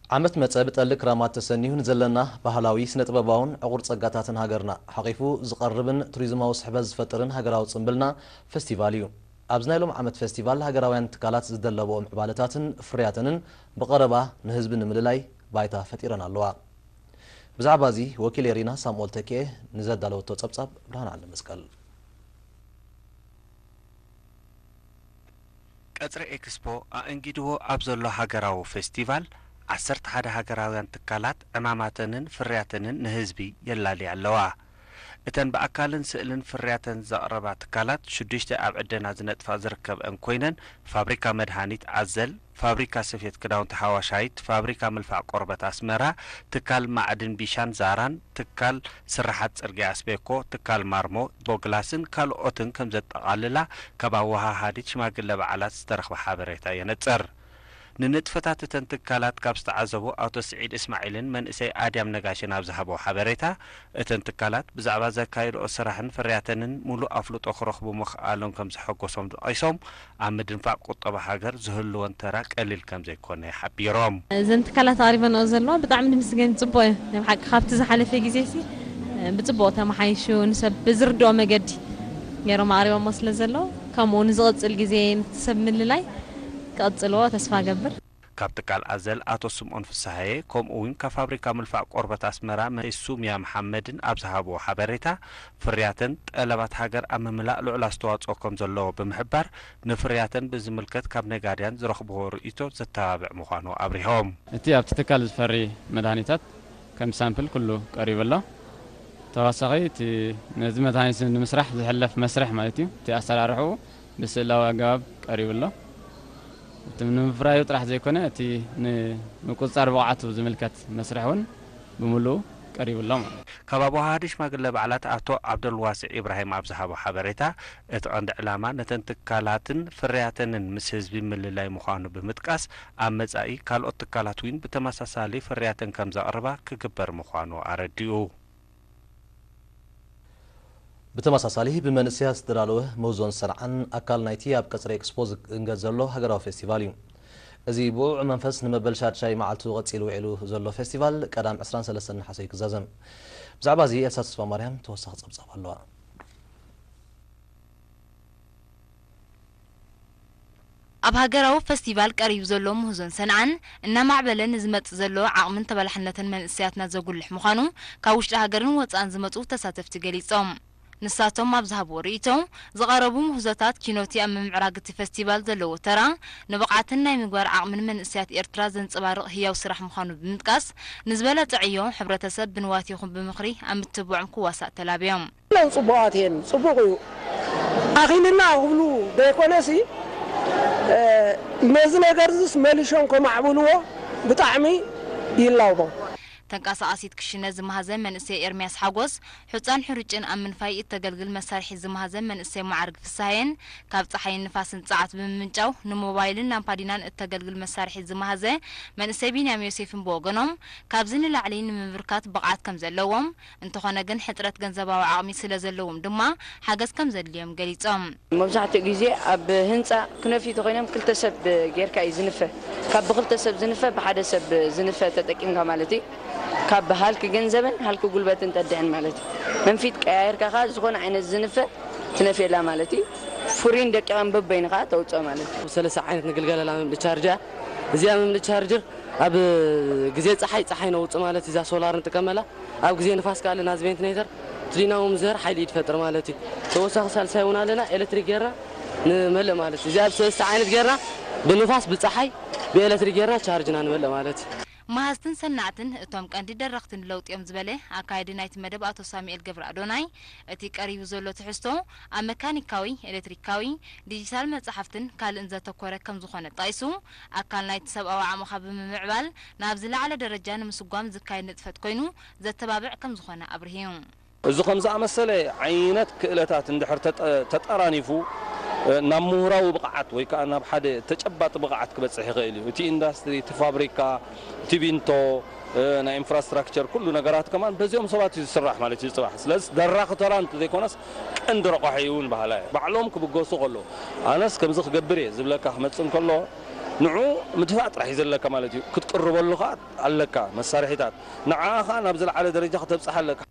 ዓመት መጸ ብጠሊ ክራማት ተሰኒዩ ንዘለና ባህላዊ፣ ስነ-ጥበባውን ዕቑር ጸጋታትን ሃገርና ሓቒፉ ዝቐርብን ቱሪዝማዊ ስሕበት ዝፈጥርን ሃገራዊ ጽምብልና ፈስቲቫል እዩ። ኣብዚ ናይ ሎም ዓመት ፈስቲቫል ሃገራውያን ትካላት ዝደለብኦ ምዕባለታትን ፍርያተንን ብቐረባ ንህዝቢ ንምልላይ ባይታ ፈጢረን ኣለዋ። ብዛዕባ እዚ ወኪል ኤሪና ሳሙኤል ተኪኤ ንዘዳለወቶ ጸብጻብ ብርሃን ዓንደ መስቀል። ቀጽሪ ኤክስፖ ኣእንጊድዎ ኣብ ዘሎ ሃገራዊ ፌስቲቫል፣ ዓሰርተ ሓደ ሃገራውያን ትካላት ዕማማተንን ፍርያተንን ንህዝቢ የላልያ ኣለዋ። እተን ብኣካልን ስእልን ፍርያተን ዘቕረባ ትካላት፣ ሽዱሽተ ኣብ ዕደና ዝነጥፋ ዝርከብአን ኮይነን፣ ፋብሪካ መድሃኒት ኣዘል፣ ፋብሪካ ስፌት ክዳውንቲ ሓዋሻይት፣ ፋብሪካ ምልፋዕ ቆርበት ኣስመራ፣ ትካል ማዕድን ቢሻን ዛራን፣ ትካል ስርሓት ጽርግያ ኣስቤኮ፣ ትካል ማርሞ ቦግላስን ካልኦትን ከም ዘጠቓልላ ካብ ኣወሃሃዲት ሽማግለ በዓላት ዝተረኽበ ሓበሬታ የነጽር። ንንጥፈታት እተን ትካላት ካብ ዝተዓዘቡ ኣቶ ስዒድ እስማዒልን መንእሰይ ኣድያም ነጋሽን ኣብ ዝሃበዎ ሓበሬታ፣ እተን ትካላት ብዛዕባ ዘካየድኦ ስራሕን ፍርያተንን ሙሉእ ኣፍልጦ ክረኽቡ ምኽኣሎም ከም ዘሐጎሶም ጠቒሶም፣ ኣብ ምድንፋዕ ቁጠባ ሃገር ዝህልወን ተራ ቀሊል ከም ዘይኮነ ሓቢሮም። እዘን ትካላት ኣቕሪበንኦ ዘለዋ ብጣዕሚ ንምስገን፣ ጽቡቕ እዩ። ናይ ብሓቂ ካብቲ ዝሓለፈ ግዜ ሲ ብጽቡቕ ተመሓይሹ፣ ንሰብ ብዝርድኦ መገዲ ገይሮም ኣቕሪቦሞ ስለ ዘለዉ፣ ከምኡ ንዝቕጽል ግዜ ነቲ ሰብ ምልላይ ክቕጽልዎ ተስፋ እገብር። ካብ ትካል ኣዘል ኣቶ ስምኦን ፍስሃየ፣ ከምኡ እውን ካብ ፋብሪካ ምልፋዕ ቆርበት ኣስመራ መ-፣ ሱምያ መሓመድን ኣብ ዝሃብዎ ሓበሬታ፣ ፍርያተን ጠለባት ሃገር ኣብ ምምላእ ልዑል ኣስተዋጽኦ ከም ዘለዎ ብምሕባር፣ ንፍርያተን ብዝምልከት ካብ ነጋድያን ዝረኽብዎ ርእይቶ ዘተባብዕ ምዃኑ ኣብሪሆም። እቲ ኣብቲ ትካል ዝፈሪ መድሃኒታት ከም ሳምፕል ኩሉ ቀሪቡ ኣሎ። ተዋሳኺ እቲ ነዚ መድሃኒት ንምስራሕ ዝሕለፍ መስርሕ ማለት እዩ። እቲ ኣሰራርሕኡ ብስእላዊ ኣገባብ ቀሪቡ ኣሎ። እቲ ንምፍራዩ ጥራሕ ዘይኮነ፣ እቲ ንምቁጽጻር ብቕዓቱ ዝምልከት መስርሕ እውን ብምሉኡ ቀሪቡ ኣሎ ማለት እዩ። ካብ ኣወሃሃዲ ሽማግለ በዓላት ኣቶ ዓብደልዋስዕ ኢብራሂም ኣብ ዝሃቦ ሓበሬታ፣ እቲ ቀንዲ ዕላማ ነተን ትካላትን ፍርያተንን ምስ ህዝቢ ምልላይ ምዃኑ ብምጥቃስ፣ ኣብ መጻኢ ካልኦት ትካላት እውን ብተመሳሳሊ ፍርያተን ከም ዘቕርባ ክግበር ምዃኑ ኣረዲኡ። ብተመሳሳሊ፣ ብመንእሰያት ዝተዳለወ ምህዞን ሰንዓን ኣካል ናይቲ ኣብ ቀጽሪ ኤክስፖ ዝእንገድ ዘሎ ሃገራዊ ፌስቲቫል እዩ። እዚ ብውዑይ መንፈስ ንመበል ሻድሻይ መዓልቱ ቀጺሉ ውዒሉ ዘሎ ፌስቲቫል ቀዳም ዕስራን ሰለስተን ነሓሰ እዩ ክዛዘም። ብዛዕባ እዚ ኤልሳ ተስፋማርያም ተወሳኺ ጸብጻብ ኣለዋ። ኣብ ሃገራዊ ፈስቲቫል ቀሪቡ ዘሎ ምህዞን ሰንዓን፣ እናማዕበለ ንዝመጽእ ዘሎ ዓቕምን ተበላሕነትን መንእሰያትና ዘጉልሕ ምዃኑ፣ ካብ ውሽጢ ሃገርን ወጻእን ዝመጹ ተሳተፍቲ ገሊጾም። ንሳቶም ኣብ ዝሃብዎ ርእይቶ፣ ዝቐረቡ ምህዞታት ኪኖቲ ኣብ ምምዕራግ እቲ ፈስቲቫል ዘለዎ ተራ፣ ንብቕዓትን ናይ ምግባር ዓቕምን መንእሰያት ኤርትራ ዘንጸባርቕ ህያው ስራሕ ምዃኑ ብምጥቃስ፣ ንዝበለጸ ዕዮ ሕብረተሰብ ብንዋት ይኹን ብምኽሪ ኣብ ምትብባዖም ክዋሳእ ተላብዮም። ለን ጽቡቓት እየን፣ ጽቡቕ እዩ። ኣኺልና ክብሉ ዘይኮነሲ፣ እ፣ ነዚ ነገር እዚስ መሊሾም ከማዕብልዎ ብጣዕሚ ይላቦም። ተንቀሳቓሲት ክሽነ ዝመሃዘ መንእሰይ ኤርምያስ ሓጎስ፣ ሑጻን ሕሩጭን ኣብ ምንፋይ እተገልግል መሳርሒ ዝመሃዘ መንእሰይ መዓርግ ፍስሃየን፣ ካብ ጸሓይን ንፋስን ጸዓት ብምምንጫው ንሞባይልን ላምፓዲናን እተገልግል መሳርሒ ዝመሃዘ መንእሰይ ቢንያም ዮሴፍን ብወገኖም፣ ካብዚ ንላዕሊ ንምብርካት ብቕዓት ከም ዘለዎም፣ እንተኾነ ግን ሕጽረት ገንዘባዊ ዓቕሚ ስለ ዘለዎም ድማ ሓገዝ ከም ዘድልዮም ገሊጾም። መብዛሕትኡ ግዜ ኣብ ህንጻ ክነፍዩ ተኾይኖም ክልተ ሰብ ጌርካ እዩ ዝንፈ። ካብ ብክልተ ሰብ ዝንፈ ብሓደ ሰብ ዝንፈ ተጠቂምካ ማለት እዩ። ካብ ሃልኪ ገንዘብን ሃልኪ ጉልበትን ጠድሕን ማለት እዩ። መንፊት ቀያየርካ ከኣ ዝኾነ ዓይነት ዝንፈ ትነፍየላ ማለት እዩ። ፍሪን ደቂቓን በበይኑ ከኣ ተውጽኦ ማለት እዩ። ሰለስተ ዓይነት ንግልገለላ መምልእ ቻርጅ እያ። እዚኣ መምልእ ቻርጀር ኣብ ግዜ ጸሓይ፣ ጸሓይ ነውጽእ ማለት እዛ ሶላር ንጥቀመላ። ኣብ ግዜ ንፋስ ከኣ ኣለና፣ እዚ ቬንቲሌተር፣ እቲ ዲናሞ ምዝህር ሓይሊ እዩ ትፈጥር ማለት እዩ። ተወሳኺ ሳልሳይ እውን ኣለና፣ ኤሌክትሪክ ጌርና ንመልእ ማለት እዩ። እዚ ኣብ ሰለስተ ዓይነት ጌርና፣ ብንፋስ፣ ብጸሓይ፣ ብኤሌክትሪክ ጌርና ቻርጅና ንመልእ ማለት እዩ። መሃዝትን ሰናዕትን እቶም ቀንዲ ደረኽቲ ንለውጢ እዮም ዝበለ ኣካያዲ ናይቲ መደብ ኣቶ ሳሙኤል ገብረ ኣዶናይ፣ እቲ ቀሪቡ ዘሎ ትሕዝቶ ኣብ መካኒካዊ፣ ኤሌክትሪካዊ፣ ዲጂታል መጻሕፍትን ካልእን ዘተኮረ ከም ዝኾነ ጠቒሱ፣ ኣካል ናይቲ ሰብኣዊ ዓቕምኻ ብምምዕባል ናብ ዝለዓለ ደረጃ ንምስጓም ዝካየድ ንጥፈት ኮይኑ ዘተባብዕ ከም ዝኾነ ኣብርሂ። እዚ ከም ዝኣመሰለ ዓይነት ክእለታት እንድሕር ተጠ-፣ ተጠራኒፉ፣ እ፣ ናብ ምሁራዊ ብቕዓት ወይ ከኣ ናብ ሓደ ተጨባጢ ብቕዓት ክበጽሕ ይኽእል እዩ። እቲ ኢንዳስትሪ፣ እቲ ፋብሪካ፣ እቲ ቢንቶ፣ እ፣ ናይ ኢንፍራስትራክቸር፣ ኩሉ ነገራት ከማን በዚኦም ሰባት እዩ ዝስራሕ ማለት እዩ፣ ዝጽባሕ። ስለዚ ደራኺ ተራ እንተዘይኮነስ ቀንዲ ረቋሒ እውን በሃላይ እየ። ባዕሎም ክብገሱ ከለዉ፣ ኣነስ ከምዚ ክገብር እየ ዝብለካ ክመጽእ እንከሎ፣ ንዑ ምድፋእ ጥራሕ እዩ ዘለካ ማለት እዩ። ክትቅርበሉ ኸዓ ኣለካ መሳርሒታት። ንዓኻ ናብ ዝለዓለ ደረጃ ክተብጽሓ ኣለካ።